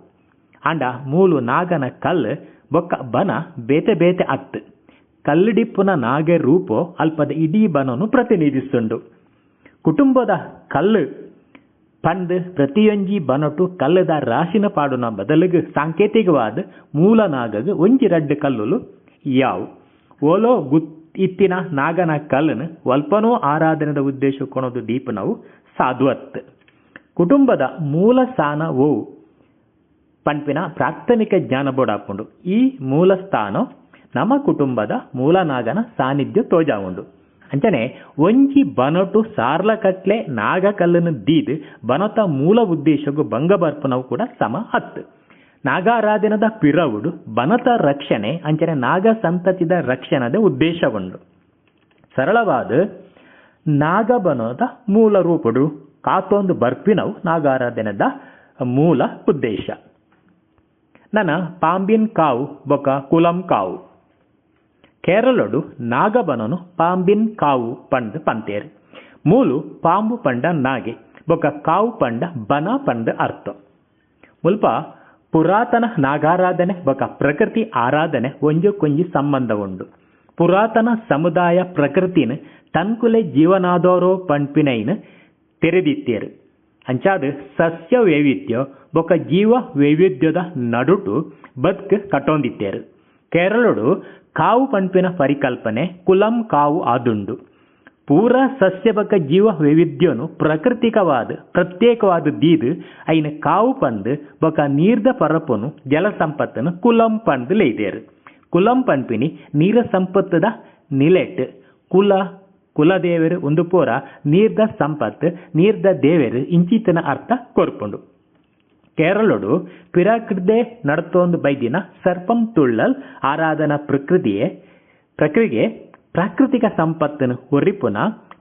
ಆಂಡ ಮೂಲು ನಾಗನ ಕಲ್ಲು ಬೊಕ್ಕ ಬನ ಬೇತೆ ಬೇತೆ ಅತ್ತು. ಕಲ್ಲಡಿಪ್ಪುನ ನಾಗೆ ರೂಪೋ ಅಲ್ಪದ ಇಡೀ ಬನನು ಪ್ರತಿನಿಧಿಸುಂಡು. ಕುಟುಂಬದ ಕಲ್ಲು ಪಂದ್ ಪ್ರತಿಯೊಂಜಿ ಬನೊಟು ಕಲ್ಲುದ ರಾಶಿನ ಪಾಡುನ ಬದಲಿಗೆ ಸಾಂಕೇತಿಕವಾದ ಮೂಲ ನಾಗಗ್ ಒಂಜಿ ರಡ್ಡ್ ಕಲ್ಲುಲು ಯಾವು. ಓಲೋ ಇತ್ತಿನ ನಾಗನ ಕಲ್ಲನ್ನು ಒಲ್ಪನೋ ಆರಾಧನೆದ ಉದ್ದೇಶ ಕೊಣದು ದೀಪನವು ಸಾಧುವತ್. ಕುಟುಂಬದ ಮೂಲ ಸ್ಥಾನ ಓವು ಪನ್ಪಿನ ಪ್ರಾಥಮಿಕ ಜ್ಞಾನ ಬೋಡಾಪುಂಡು. ಈ ಮೂಲ ಸ್ಥಾನ ನಮ್ಮ ಕುಟುಂಬದ ಮೂಲ ನಾಗನ ಸಾನ್ನಿಧ್ಯ ತೋಜಾವುಂಡು. ಅಂಚನೆ ಒಂಜಿ ಬನೊಟು ಸಾರ್ಲಕಟ್ಲೆ ನಾಗ ಕಲ್ಲನ್ನು ದೀದ್ ಬನತ ಮೂಲ ಉದ್ದೇಶಕ್ಕೂ ಭಂಗ ಬರ್ಪನವು ಕೂಡ ಸಮ ಹತ್ತು. ನಾಗಾರಾಧನದ ಪಿರವುಡು ಬನತ ರಕ್ಷಣೆ ಅಂಚನೆ ನಾಗ ಸಂತತಿದ ರಕ್ಷಣದ ಉದ್ದೇಶವುಂಡು. ಸರಳವಾದ ನಾಗಬನದ ಮೂಲ ರೂಪಡು ಕಾತೊಂದು ಬರ್ಪಿನವು ನಾಗಾರಾಧನದ ಮೂಲ ಉದ್ದೇಶ. ನನ್ನ ಪಾಂಬಿನ್ ಕಾವು ಬೊಕ ಕುಲಂ ಕಾವು. ಕೇರಳಡು ನಾಗಬನನು ಪಾಂಬಿನ್ ಕಾವು ಪಂಡ್ ಪಂತೇರು. ಮೂಲು ಪಾಂಬು ಪಂಡ ನಾಗೆ ಬೊಕ ಕಾವು ಪಂಡ ಬನ ಪಂಡ ಅರ್ಥ. ಮುಲ್ಪ ಪುರಾತನ ನಾಗಾರಾಧನೆ ಬೊಕ ಪ್ರಕೃತಿ ಆರಾಧನೆ ಒಂಜಕ್ಕೊಂಜಿ ಸಂಬಂಧ ಉಂಡು. ಪುರಾತನ ಸಮುದಾಯ ಪ್ರಕೃತಿನ ತನ್ಕುಲೆ ಜೀವನಾದೋರೋ ಪಂಪಿನೈನ್ ತೆರೆದಿತ್ತೇರು. ಅಂಚಾದ ಸಸ್ಯ ವೈವಿಧ್ಯ ಬೊಕ ಜೀವ ವೈವಿಧ್ಯದ ನಡುಟು ಬದುಕು ಕಟ್ಟೊಂದಿತ್ತೇರು. ಕೇರಳಡು ಕಾವು ಪಂಪಿನ ಪರಿಕಲ್ಪನೆ ಕುಲಂ ಕಾವು ಆದುಂಡು. ಪೂರ ಸಸ್ಯ ಬೊಕ ಜೀವ ವೈವಿಧ್ಯನು ಪ್ರಾಕೃತಿಕವಾದ ಪ್ರತ್ಯೇಕವಾದ ದೀದ್ ಐನ ಕಾವು ಪಂದ್ ಬೊಕ ನೀರ್ದ ಪರಪನು ಜಲ ಸಂಪತ್ತನ್ನು ಕುಲಂ ಪಂದ್ ಲೇದೇರು. ಕುಲಂ ಪನ್ಪಿನಿ ನೀರ ಸಂಪತ್ತದ ನಿಲೆಟ್ ಕುಲ ಕುಲದೇವರು ಒಂದು ಪೂರ ನೀರ್ದ ಸಂಪತ್ತು ನೀರ್ದ ದೇವರು ಇಂಚಿತನ ಅರ್ಥ ಕೊರ್ಪುಂಡು. ಕೇರಳಡು ಪಿರಾಕೃದೆ ನಡತೊಂದು ಬೈದಿನ ಸರ್ಪಂ ತುಳ್ಳಲ್ ಆರಾಧನಾ ಪ್ರಕ್ರಿಯೆ ಪ್ರಾಕೃತಿಕ ಸಂಪತ್ತನ್ನು ಒರಿಪುನ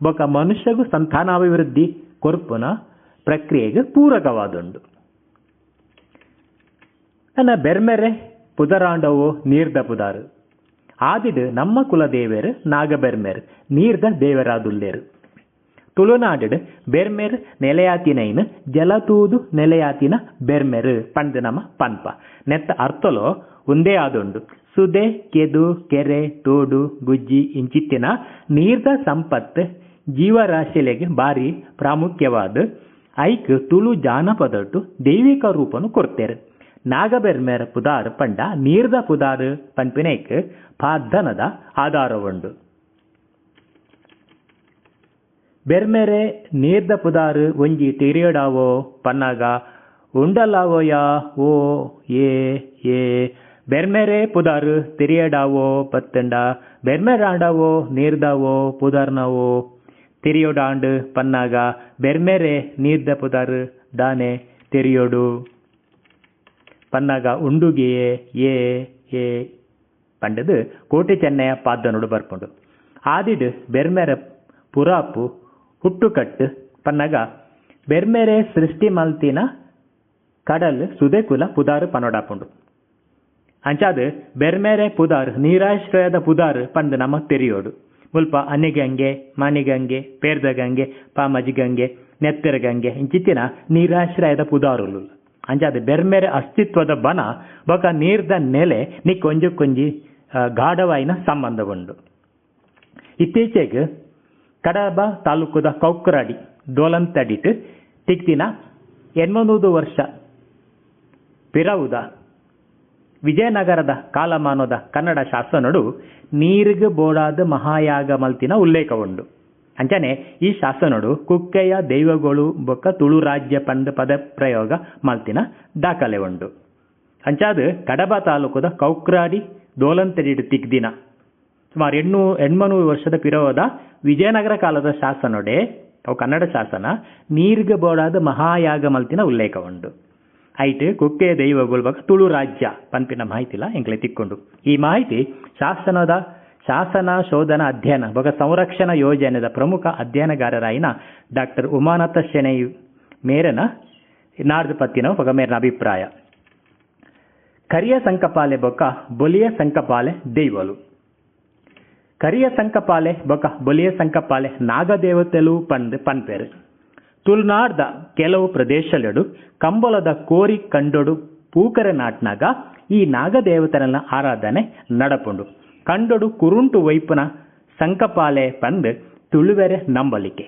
ಬೊಕ ಮನುಷ್ಯಗೂ ಸಂತಾನಾಭಿವೃದ್ಧಿ ಕೊರ್ಪುನ ಪ್ರಕ್ರಿಯೆಗೆ ಪೂರಕವಾದುಂಡು. ನನ್ನ ಬೆರ್ಮೆರೆ ಪುದರಾಂಡವು ನೀರ್ದ ಪುದಾರು ಆದಿಡು ನಮ್ಮ ಕುಲದೇವರು ನಾಗಬೆರ್ಮೆರ್ ನೀರ್ದ ದೇವರಾದುಲ್ಲೇರು. ತುಳುನಾಡು ಬೆರ್ಮೆರ್ ನೆಲೆಯಾತಿನೈನ್ ಜಲತೂದು ನೆಲೆಯಾತಿನ ಬೆರ್ಮೆರ್ ಪಂದ್ ನಮ್ಮ ಪನ್ಪ. ನೆತ್ತ ಅರ್ಥಲೋ ಒಂದೇ ಆದುಂಡು. ಸುದೆ ಕೆದು ಕೆರೆ ತೋಡು ಗುಜ್ಜಿ ಇಂಚಿತ್ತಿನ ನೀರ್ದ ಸಂಪತ್ತು ಜೀವರಾಶಿಲೆಗೆ ಭಾರಿ ಪ್ರಾಮುಖ್ಯವಾದ ಐಕ್ ತುಳು ಜಾನಪದಟ್ಟು ದೈವಿಕ ರೂಪನು ಕೊಡ್ತೇರು. ನಾಗಬೆರ್ಮೆರ ಪುದಾರು ಪಂಡ ನೀರ್ದ ಪುದಾರು ಪನ್ಪಿನೈಕ್ ಪಾದ್ದನದ ಆಧಾರವುಂಡು. ಬೆರ್ಮೆರೆ ನೀರ್ದ ಪುದಾರು ಒಂಜಿ ತಿರಿಯಡಾವೋ ಪನ್ನಾಗ ಉಂಡಲಾವೋಯಾ ಓ ಏ ಏ ಬೆರ್ಮೆರೆ ಪುದಾರು ತಿರಿಯಡಾವೋ ಪತ್ತಂಡ ಬೆರ್ಮೆರಾಂಡವೋ ನೀರ್ದಾವೋ ಪುದಾರ್ನವೋ ತಿರಿಯೋಡಾಂಡು ಪನ್ನಾಗ ಬೆರ್ಮೆರೆ ನೀರ್ದ ಪುದಾರು ದಾನೆ ತಿರಿಯೋಡು ಪನ್ನಾಗ ಉಂಡುಗೆಯೇ ಏ ಏ ಪಂಡದು ಕೋಟೆ ಚೆನ್ನಯ ಪಾದನೋಡು ಬರ್ಪುಂಡು. ಆದಿಡು ಬೆರ್ಮೆರ ಪುರಾಪು ಹುಟ್ಟುಕಟ್ಟು ಪನ್ನಗ ಬೆರ್ಮೆರೆ ಸೃಷ್ಟಿ ಮಲ್ತಿನ ಕಡಲ್ ಸುದೆಕುಲ ಪುದಾರು ಪನೋಡಾಪುಂಡು. ಅಂಚಾದ ಬೆರ್ಮೆರೆ ಪುದಾರ್ ನೀರಾಶ್ರಯದ ಪುದಾರ್ ಪಂದ್ ನಮ್ಮ ತೆರಿಯೋಡು. ಮುಲ್ಪ ಅನೆಗಂಗೆ ಮಾನಿಗಂಗೆ ಪೇರ್ದಗಂಗೆ ಪಾಮಜಿಗಂಗೆ ನೆತ್ತರಗಂಗೆ ಇಂಚಿತ್ತಿನ ನೀರಾಶ್ರಯದ ಪುದಾರುಲು. ಅಂಚಾದ ಬೆರ್ಮೆರೆ ಅಸ್ತಿತ್ವದ ಬನ ಬೊಕ ನೀರ್ದ ನೆಲೆ ನಿಕ್ಕೊಂಜಕ್ಕೊಂಜಿ ಗಾಢವಾಯಿನ ಸಂಬಂಧ ಉಂಡು. ಇತ್ತೀಚೆಗೆ ಕಡಬ ತಾಲೂಕುದ ಕೌಕ್ರಾಡಿ ದೋಲಂತಡಿಟ್ ತಿಕ್ತಿನ 800 ವರ್ಷ ಪಿರವುದ ವಿಜಯನಗರದ ಕಾಲಮಾನದ ಕನ್ನಡ ಶಾಸನಡು ನೀರಿಗೆ ಬೋಡಾದ ಮಹಾಯಾಗ ಮಲ್ತಿನ ಉಲ್ಲೇಖ ಉಂಡು. ಅಂಚನೆ ಈ ಶಾಸನಡು ಕುಕ್ಕೆಯ ದೈವಗಳು ಬೊಕ್ಕ ತುಳು ರಾಜ್ಯ ಪಂದ ಪದ ಪ್ರಯೋಗ ಮಲ್ತಿನ ದಾಖಲೆ ಉಂಡು. ಅಂಚಾದ ಕಡಬ ತಾಲೂಕುದ ಕೌಕ್ರಾಡಿ ದೋಲಂತಡಿಟ್ ತಿಕ್ದಿನ ಸುಮಾರು 800 ವರ್ಷದ ಪಿರವದ ವಿಜಯನಗರ ಕಾಲದ ಶಾಸನೊಡೆ ಅವು ಕನ್ನಡ ಶಾಸನ ನೀರಿಗೆ ಬೋಡಾದ ಮಹಾಯಾಗ ಮಲ್ತಿನ ಉಲ್ಲೇಖ ಉಂಡು. ಐಟ್ ಕುಕ್ಕೆ ದೈವಗಳು ಬೊಕ್ಕ ತುಳು ರಾಜ್ಯ ಪನ್ಪಿನ ಮಾಹಿತಿಲ ಎಂಕ್ಲೆ ತಿಕ್ಕೊಂಡು. ಈ ಮಾಹಿತಿ ಶಾಸನ ಶೋಧನಾ ಅಧ್ಯಯನ ಬೊಕ್ಕ ಸಂರಕ್ಷಣಾ ಯೋಜನೆದ ಪ್ರಮುಖ ಅಧ್ಯಯನಗಾರರಾಯಿನ ಡಾಕ್ಟರ್ ಉಮಾನಾಥ ಶೆಣೈ ಮೇರನ ನಾಡ್ದು ಪತ್ತಿನ ಬೊಕ್ಕ ಮೇರನ ಅಭಿಪ್ರಾಯ. ಕರಿಯ ಸಂಕಪಾಲೆ ಬೊಕ್ಕ ಬೊಲಿಯ ಸಂಕಪಾಲೆ ದೈವಲು. ಕರಿಯ ಸಂಕಪಾಲೆ ಬೊಕ್ಕ ಬೊಲಿಯ ಸಂಕಪಾಲೆ ನಾಗದೇವತೆಲು ಪಂದ್ ಪನ್ಪೇರು. ತುಳುನಾಡ್ದ ಕೆಲವು ಪ್ರದೇಶಲೆಡು ಕಂಬಳದ ಕೋರಿ ಕಂಡೊಡು ಪೂಕರೆ ನಾಟ್ನಾಗ ಈ ನಾಗದೇವತನ ಆರಾಧನೆ ನಡಪುಂಡು. ಕಂಡೊಡು ಕುರುಂಟು ವೈಪುನ ಸಂಕಪಾಲೆ ಪಂದ್ ತುಳುವೆರೆ ನಂಬಲಿಕೆ.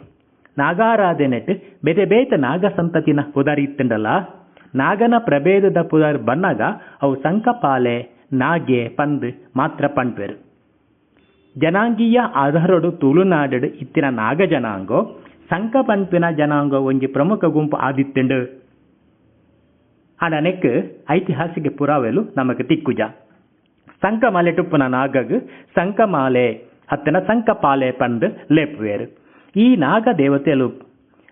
ನಾಗಾರಾಧನೆಟ್ ಬೇತೆ ಬೇತೆ ನಾಗ ಸಂತತಿನ ಪುದರ್ ಇತ್ತುಂಡಲ ನಾಗನ ಪ್ರಭೇದದ ಪುದರ್ ಬನ್ನಾಗ ಅವು ಸಂಕಪಾಲೆ ನಾಗೆ ಪಂದ್ ಮಾತ್ರ ಪಣ್ಪೆರ್. ಜನಾಂಗೀಯ ಆಧಾರಡು ತುಳುನಾಡು ಇತ್ತಿನ ನಾಗ ಜನಾಂಗೋ ಸಂಕ ಪನ್ಪಿನ ಜನಾಂಗೋ ಒಂಜಿ ಪ್ರಮುಖ ಗುಂಪು ಆದಿತ್ತುಂಡು. ಆಂಡ ನೆಕ್ ಐತಿಹಾಸಿಕ ಪುರಾವೆಲು ನಮಕ್ ತಿಕ್ಕುಜ. ಸಂಕಮಾಲೆ ಟುಪ್ಪುನ ನಾಗಗ್ ಸಂಕಮಾಲೆ ಅತ್ತನ ಸಂಕಪಾಲೆ ಪಂದ್ ಲೇಪುವೇರು. ಈ ನಾಗ ದೇವತೆಲು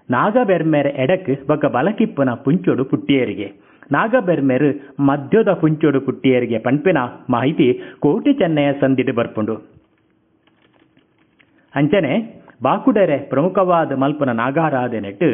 ನಾಗಬೆರ್ಮೆರೆ ಎಡಕ್ ಬೊಕ ಬಲಕಿಪ್ಪುನ ಪುಂಚೊಡು ಪುಟ್ಟಿಯರಿಗೆ, ನಾಗಬೆರ್ಮೆರು ಮದ್ಯದ ಪುಂಚೊಡು ಪುಟ್ಟಿಯರಿಗೆ ಪನ್ಪಿನ ಮಾಹಿತಿ ಕೋಟಿ ಚೆನ್ನಯ ಸಂದಿಡ್ ಬರ್ಪುಂಡು. ಅಂಚನೆ ಬಾಕುಡರೆ ಪ್ರಮುಖವಾದ ಮಲ್ಪುನ ನಾಗಾರಾಧನೆಟ್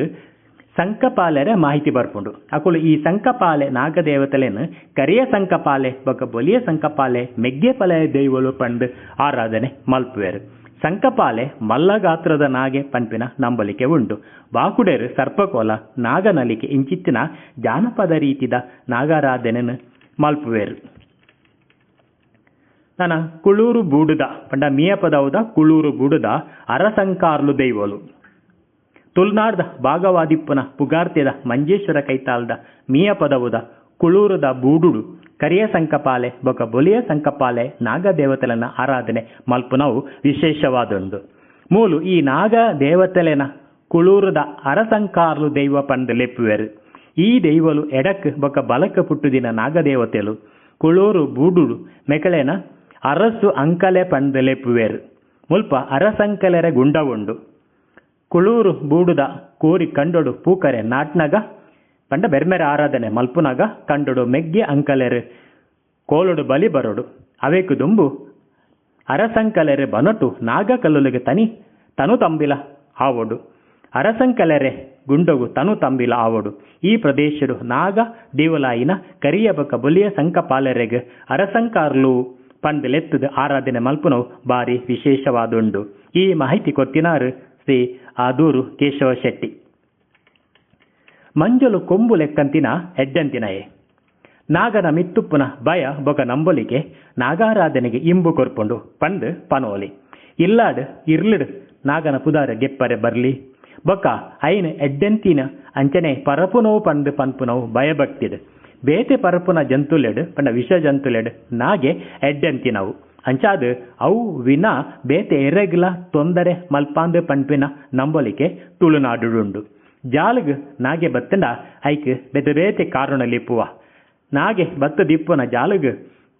ಸಂಕಪಾಲೆರೆ ಮಾಹಿತಿ ಬರ್ಪುಂಡು. ಅಕುಲು ಈ ಸಂಕಪಾಲೆ ನಾಗದೇವತೆಲೆನ್ ಕರಿಯ ಸಂಕಪಾಲೆ ಬೊಕ ಬೊಲಿಯ ಸಂಕಪಾಲೆ ಮೆಗ್ಗೆ ಪಲಯ ದೈವಲು ಪಂದ್ ಆರಾಧನೆ ಮಲ್ಪುವೆರು. ಸಂಕಪಾಲೆ ಮಲ್ಲ ಗಾತ್ರದ ನಾಗೆ ಪನ್ಪಿನ ನಂಬಲಿಕೆ ಉಂಡು. ಬಾಕುಡೆರು ಸರ್ಪಕೋಲ ನಾಗನಲಿಕೆ ಇಂಚಿತ್ತಿನ ಜಾನಪದ ರೀತಿದ ನಾಗಾರಾಧನೆನ್ ಮಲ್ಪುವೆರು. ನನ ಕುಳೂರು ಬೂಡುದ ಪಂಡ ಮಿಯಪದವುದ ಕುಳೂರು ಬೂಡುದ ಅರಸಂಕಾರ್ಲು ದೈವಲು ತುಳುನಾಡ್ದ ಭಾಗವಾದಿಪ್ಪುನ ಪುಗಾರ್ತೆದ ಮಂಜೇಶ್ವರ ಕೈತಾಲ್ದ ಮಿಯಪದವುದ ಕುಳೂರುದ ಬೂಡುಡು ಕರಿಯ ಸಂಕಪಾಲೆ ಬೊಕ ಬೊಲಿಯ ಸಂಕಪಾಲೆ ನಾಗದೇವತೆಲನ ಆರಾಧನೆ ಮಲ್ಪುನವು ವಿಶೇಷವಾದೊಂದು. ಮೂಲು ಈ ನಾಗ ದೇವತೆಲೆನ ಕುಳೂರುದ ಅರಸಂಕಾರ್ಲು ದೈವ ಪಂದ್ ಲೆಪ್ಪುವೆರು. ಈ ದೈವಲು ಎಡಕ್ ಬೊಕ ಬಲಕ್ ಪುಟ್ಟುದಿನ ನಾಗದೇವತೆಲು ಕುಳೂರು ಬೂಡುಡು ಮೆಕಳೆನ ಅರಸು ಅಂಕಲೆ ಪಂದ್ ಲೆಪ್ಪುವೆರು. ಮುಲ್ಪ ಅರಸಂಕಲೆರ ಗುಂಡ ಉಂಡು. ಕುಳೂರು ಬೂಡುದ ಕೋರಿ ಕಂಡೊಡು ಪೂಕರೆ ನಾಟ್ನಗ ಪಂಡ ಬೆರ್ಮೆರ ಆರಾಧನೆ ಮಲ್ಪುನಾಗ ಕಂಡೊಡು ಮೆಗ್ಗೆ ಅಂಕಲೆರು ಕೋಲೊಡು ಬಲಿ ಬರೋಡು. ಅವೇಕು ದುಂಬು ಅರಸಂಕಲೆರೆ ಬನಟು ನಾಗ ಕಲ್ಲುಲಿಗೆ ತನಿ ತನು ತಂಬಿಲ ಆವೊಡು. ಅರಸಂಕಲೆರೆ ಗುಂಡೊಗು ತನು ತಂಬಿಲ ಆವೊಡು. ಈ ಪ್ರದೇಶಡು ನಾಗ ದೇವಲಾಯಿನ ಕರಿಯ ಬೊಕ ಬೊಲಿಯ ಸಂಕಪಾಲೆರೆಗ್ ಅರಸಂಕಾರ್ಲು ಪಂದ್ ಲೆತ್ತದ ಆರಾಧನೆ ಮಲ್ಪುನವು ಬಾರಿ ವಿಶೇಷವಾದುಂಡು. ಈ ಮಾಹಿತಿ ಕೊತ್ತಿನಾರು ಶ್ರೀ ಆದೂರು ಕೇಶವ ಶೆಟ್ಟಿ. ಮಂಜಲು ಕೊಂಬು ಲೆಕ್ಕಂತಿನ ಎಡ್ಡಂತಿನಯೆ ನಾಗನ ಮಿತ್ತುಪ್ಪುನ ಭಯ ಬೊಕ ನಂಬೊಲಿಕೆ ನಾಗಾರಾಧನೆಗೆ ಇಂಬು ಕೊರ್ಪುಂಡು ಪಂದ್ ಪನೋಲಿ. ಇಲ್ಲಾಡ್ ಇರ್ಲಿಡ್ ನಾಗನ ಪುದಾರ ಗೆಪ್ಪರೆ ಬರ್ಲಿ ಬೊಕ ಐನ್ ಎಡ್ಡೆಂತಿನ ಅಂಚನೆ ಪರಪುನವು ಪಂದ್ ಪನ್ಪುನವು ಭಯಭಕ್ತಿಡ್. ಬೇತೆ ಪರಪುನ ಜಂತುಲೆಡ್ ಪಂಡ ವಿಷ ಜಂತುಲೆಡ್ ನಾಗೆ ಎಡ್ಡೆಂತಿನವು. ಅಂಚಾದ್ ಅವು ವಿನ ಬೇತೆ ಎರೆಗ್ಲ ತೊಂದರೆ ಮಲ್ಪಾಂದ್ ಪನ್ಪಿನ ನಂಬೊಲಿಕೆ ತುಳುನಾಡುಡುಂಡು. ಜಾಲಗ್ ನಾಗೆ ಬತ್ತಂಡ ಐಕ್ ಬೇತೆ ಬೇತೆ ಕಾರಣಲಿಪ್ಪುವ. ನಾಗೆ ಬತ್ತದಿಪ್ಪುನ ಜಾಲಗ್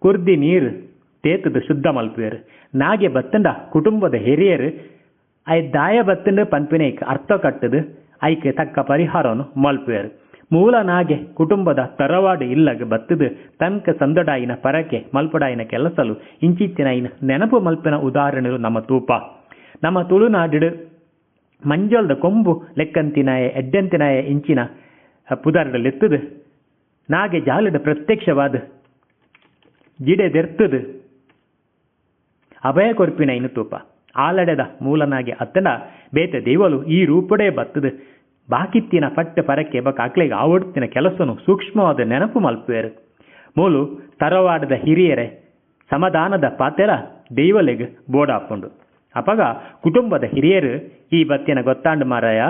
ಕುರ್ದಿ ನೀರು ತೇತದ ಶುದ್ಧ ಮಲ್ಪುವೆರು. ನಾಗೆ ಬತ್ತಂಡ ಕುಟುಂಬದ ಹಿರಿಯರು I ದಾಯ ಬತ್ತಂಡ ಪನ್ಪಿನ ಐಕ್ ಅರ್ಥ ಕಟ್ಟದು ಐಕ್ ತಕ್ಕ ಪರಿಹಾರವನ್ನು ಮಲ್ಪುವೆರು. ಮೂಲ ನಾಗೆ ಕುಟುಂಬದ ತರವಾಡು ಇಲ್ಲಗ ಬತ್ತದು ತನ್ಕ ಸಂದಡಾಯಿನ ಪರಕೆ ಮಲ್ಪಡಾಯಿನ ಕೆಲಸಲು ಇಂಚಿತ್ತಿನ ನೆನಪು ಮಲ್ಪಿನ ಉದಾಹರಣೆಗಳು ನಮ್ಮ ತೂಪ. ನಮ್ಮ ತುಳುನಾಡು ಮಂಜಲ್ದ ಕೊಂಬು ಲೆಕ್ಕಂತಿನಾಯ ಎಡ್ಡೆಂತಿನಾಯ ಇಂಚಿನ ಪುದರ್ಡಲೆತ್ತದು ನಾಗೆ ಜಾಲದ ಪ್ರತ್ಯಕ್ಷವಾದ ಜಿಡೆ ದೆರ್ತದು ಅಭಯ ಕೊರ್ಪಿನ ಇನ್ನು ತೂಪ. ಆಲಡೆದ ಮೂಲನಾಗೆ ಅತ್ತನ ಬೇತೆ ದೇವಲು ಈ ರೂಪಡೇ ಬತ್ತದು ಬಾಕಿತ್ತಿನ ಪಟ್ಟ ಪರಕೆ ಬಕ ಅಕ್ಲೆಗೆ ಆವಡ್ತಿನ ಕೆಲಸನು ಸೂಕ್ಷ್ಮವಾದ ನೆನಪು ಮಲ್ಪುವೆರು. ಮೂಲು ತರವಾಡದ ಹಿರಿಯರೆ ಸಮಾಧಾನದ ಪಾತೆರ ದೈವಲೆಗ್ ಬೋಡಾಪುಂಡು. ಅಪಗ ಕುಟುಂಬದ ಹಿರಿಯರು ಈ ಬತ್ತಿನ ಗೊತ್ತಾಂಡು ಮಾರಾಯ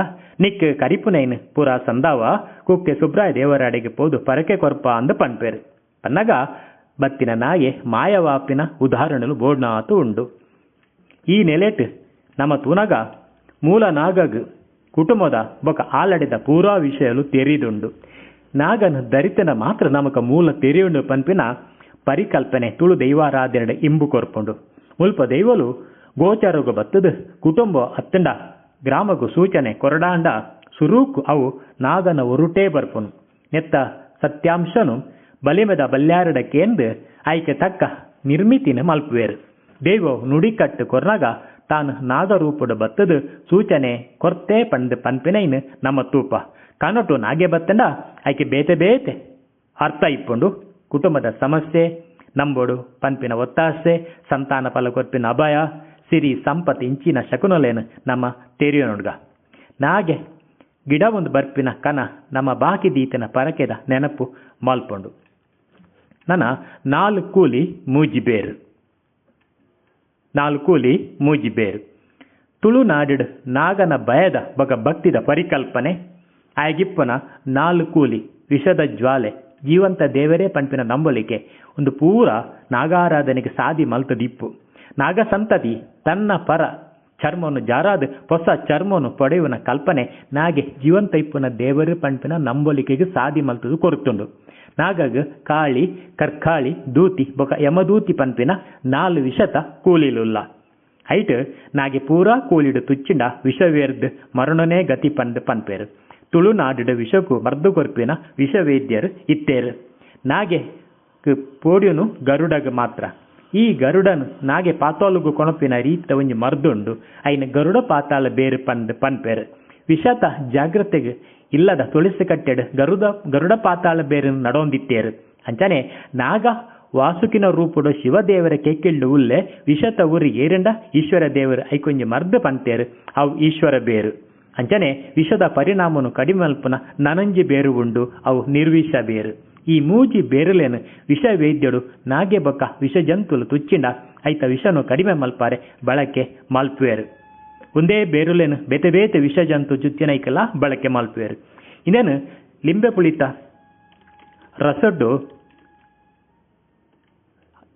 ನಿಕ್ ಕರಿಪುನೈನ್ ಪೂರಾ ಸಂದಾವ ಕುಕ್ಕೆ ಸುಬ್ರಾಯ ದೇವರಾಡಿಗೆ ಪೋದು ಪರಕೆ ಕೊರ್ಪ ಅಂದು ಪನ್ಪೇರು. ಪನ್ನಗ ಬತ್ತಿನ ನಾಯೆ ಮಾಯವಾಪಿನ ಉದಾಹರಣೆಲು ಬೋಡ್ನಾತು ಉಂಡು. ಈ ನೆಲೆಟ್ ನಮ್ಮ ತೂನಗ ಮೂಲ ನಾಗಗ್ ಕುಟುಂಬದ ಬೊಕ ಆಲಡಿದ ಪೂರಾ ವಿಷಯಲು ತೆರಿದುಂಡು. ನಾಗನ ದರಿತನ ಮಾತ್ರ ನಮಕ ಮೂಲ ತೆರಿಯುಂಡು ಪನ್ಪಿನ ಪರಿಕಲ್ಪನೆ ತುಳು ದೈವಾರಾಧನೆ ಇಂಬು ಕೊರ್ಪುಂಡು. ಮುಲ್ಪ ದೈವಲು ಗೋಚಾರಗು ಬತ್ತದು ಕುಟುಂಬ ಅತ್ತಂಡ ಗ್ರಾಮಗು ಸೂಚನೆ ಕೊರಡಾಂಡ ಸುರೂಕು ಅವು ನಾಗನ ಒರುಟೇ ಬರ್ಪುನು. ನೆತ್ತ ಸತ್ಯಾಂಶನು ಬಲಿಮೆದ ಬಲ್ಯಾರಡ ಕೇಂದ್ ಆಯ್ಕೆ ತಕ್ಕ ನಿರ್ಮಿತಿನ ಮಲ್ಪುವೇರು. ದೈವ ನುಡಿಕಟ್ಟು ಕೊರ್ನಾಗ ತಾನು ನಾಗರೂಪಡು ಬತ್ತದು ಸೂಚನೆ ಕೊರ್ತೆ ಪಂದ್ ಪನ್ಪಿನೈನ್ ನಮ್ಮ ತೂಪ. ಕನಟು ನಾಗೆ ಬತ್ತಂಡ ಆಯ್ಕೆ ಬೇತೆ ಬೇತೆ ಅರ್ಥ ಇಪ್ಪುಂಡು. ಕುಟುಂಬದ ಸಮಸ್ಯೆ ನಂಬೋಡು ಪನ್ಪಿನ ಒತ್ತಾಸೆ, ಸಂತಾನ ಫಲ ಕೊರ್ಪಿನ ಅಭಯ, ಸಿರಿ ಸಂಪತ್ ಇಂಚಿನ ಶಕುನಲೇನು ನಮ್ಮ ತೆರಿಯೋನುಡ್ಗ. ನಾಗೆ ಗಿಡ ಒಂದು ಬರ್ಪಿನ ಕನ ನಮ್ಮ ಬಾಕಿ ದೀತನ ಪರಕೆದ ನೆನಪು ಮಲ್ಪೊಂಡು. ನನ್ನ ನಾಲ್ಕು ಕೂಲಿ ಮೂಜಿ ಬೇರು, ನಾಲ್ಕು ಕೂಲಿ ಮೂಜಿ ಬೇರು. ತುಳುನಾಡಿಡ್ ನಾಗನ ಭಯದ ಬೊಕ ಭಕ್ತಿದ ಪರಿಕಲ್ಪನೆ ಆಯಗಿಪ್ಪನ ನಾಲ್ ಕೂಲಿ ವಿಷದ ಜ್ವಾಲೆ ಜೀವಂತ ದೇವರೇ ಪನ್ಪಿನ ನಂಬೊಲಿಕೆ ಒಂದು ಪೂರ ನಾಗಾರಾಧನೆಗೆ ಸಾದಿ ಮಲ್ತದಿಪ್ಪು. ನಾಗಸಂತತಿ ತನ್ನ ಪರ ಚರ್ಮನು ಜಾರಾದ ಹೊಸ ಚರ್ಮನು ಪಡೆಯುವನ ಕಲ್ಪನೆ ನಾಗೆ ಜೀವಂತ ಇಪ್ಪುನ ದೇವರು ಪನ್ಪಿನ ನಂಬೊಲಿಕೆಗೆ ಸಾದಿ ಮಲ್ತದು ಕೊರುತುಂಡು. ನಾಗಗ್ ಕಾಳಿ, ಕರ್ಕಾಳಿ, ದೂತಿ ಬೊಕ ಯಮದೂತಿ ಪನ್ಪಿನ ನಾಲ್ ವಿಷತ ಕೂಲಿಲುಲ್ಲ. ಐಟ್ ನಾಗೆ ಪೂರಾ ಕೂಲಿಡು ತುಚ್ಚಿಂಡ ವಿಷವೇರ್ದ್ ಮರಣನೇ ಗತಿ ಪಂದ್ ಪನ್ಪೇರು. ತುಳುನಾಡಿಡ ವಿಷಕು ಮರ್ದು ಕೊರ್ಪಿನ ವಿಷವೈದ್ಯರು ಇತ್ತೇರು. ನಾಗೆ ಪೋಡ್ಯುನು ಗರುಡಗ್ ಮಾತ್ರ. ಈ ಗರುಡನ್ ನಾಗೆ ಪಾತಾಲುಗು ಕೊಣಪಿನ ರೀತಿದ ಒಂಜಿ ಮರ್ದುಂಡು. ಐನ ಗರುಡ ಪಾತಾಳ ಬೇರು ಪಂದ್ ಪನ್ಪೇರು. ವಿಷತ ಜಾಗ್ರತೆಗ್ ಇಲ್ಲದ ತುಳಸಿ ಕಟ್ಟೆಡ್ ಗರುಡ ಪಾತಾಳ ಬೇರು ನಡೊಂದಿತ್ತೇರು. ಅಂಚನೆ ನಾಗ ವಾಸುಕಿನ ರೂಪುಡು ಶಿವದೇವರ ಕೆಕ್ಕಿಲ್ಡು ಉಲ್ಲೆ ವಿಷತ ಉರಿ ಏರಂಡ ಈಶ್ವರ ದೇವರು ಐಕೊಂಜಿ ಮರ್ದು ಪಂತೇರು, ಅವು ಈಶ್ವರ ಬೇರು. ಅಂಚನೆ ವಿಷದ ಪರಿಣಾಮನು ಕಡಿಮೆ ಮಲ್ಪುನ ನನಂಜಿ ಬೇರು ಉಂಡು, ಅವು ನಿರ್ವಿಷ ಬೇರು. ಈ ಮೂಜಿ ಬೇರುಲೇನು ವಿಷ ವೈದ್ಯಡು ನಾಗೆ ಬೊಕ್ಕ ವಿಷ ಜಂತುಲು ತುಚ್ಚಿಂಡ ಐತ ವಿಷನು ಕಡಿಮೆ ಮಲ್ಪಾರೆ ಬಳಕೆ ಮಲ್ಪುವೇರು. ಒಂದೇ ಬೇರುಲೇನು ಬೇತೆ ಬೇತೆ ವಿಷ ಜಂತು ಚುಚ್ಚಿನೈಕೆಲ್ಲ ಬಳಕೆ ಮಲ್ಪುವೇರು. ಇನ್ನೇನು ಲಿಂಬೆ ಪುಳಿತ ರಸಡ್ಡು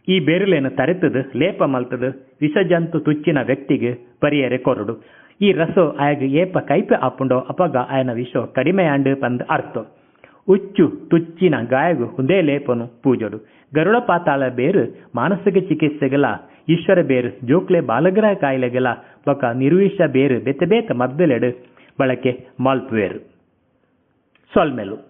ಈ ಬೇರುಲೇನು ತರೆತದು ಲೇಪ ಮಲ್ತದು ವಿಷ ಜಂತು ತುಚ್ಚಿನ ವ್ಯಕ್ತಿಗೆ ಪರಿಯರೆ ಕೊರಡು. ಈ ರಸೋ ಆಯಗ ಏಪ ಕೈಪೆ ಆಪುಂಡೋ ಅಪಗ ಆಯನ ವಿಷ ಕಡಿಮೆ ಆಂಡು ಪಂದ್ ಅರ್ಥ. ಉಚ್ಚು ತುಚ್ಚಿನ ಗಾಯಗು ಒಂದೇ ಲೇಪನು ಪೂಜಡು. ಗರುಡ ಪಾತಾಳ ಬೇರು ಮಾನಸಿಕ ಚಿಕಿತ್ಸೆಗೆಲ, ಈಶ್ವರ ಬೇರು ಜೋಕ್ಲೆ ಬಾಲಗ್ರಹ ಕಾಯಿಲೆಗೆಲ ಬೊಕ ನಿರ್ವಿಷ ಬೇರು ಬೇತೆ ಬೇತೆ ಮದ್ದಲೆಡು ಬಳಕೆ ಮಲ್ಪುವೇರು. ಸೊಲ್ಮೆಲು.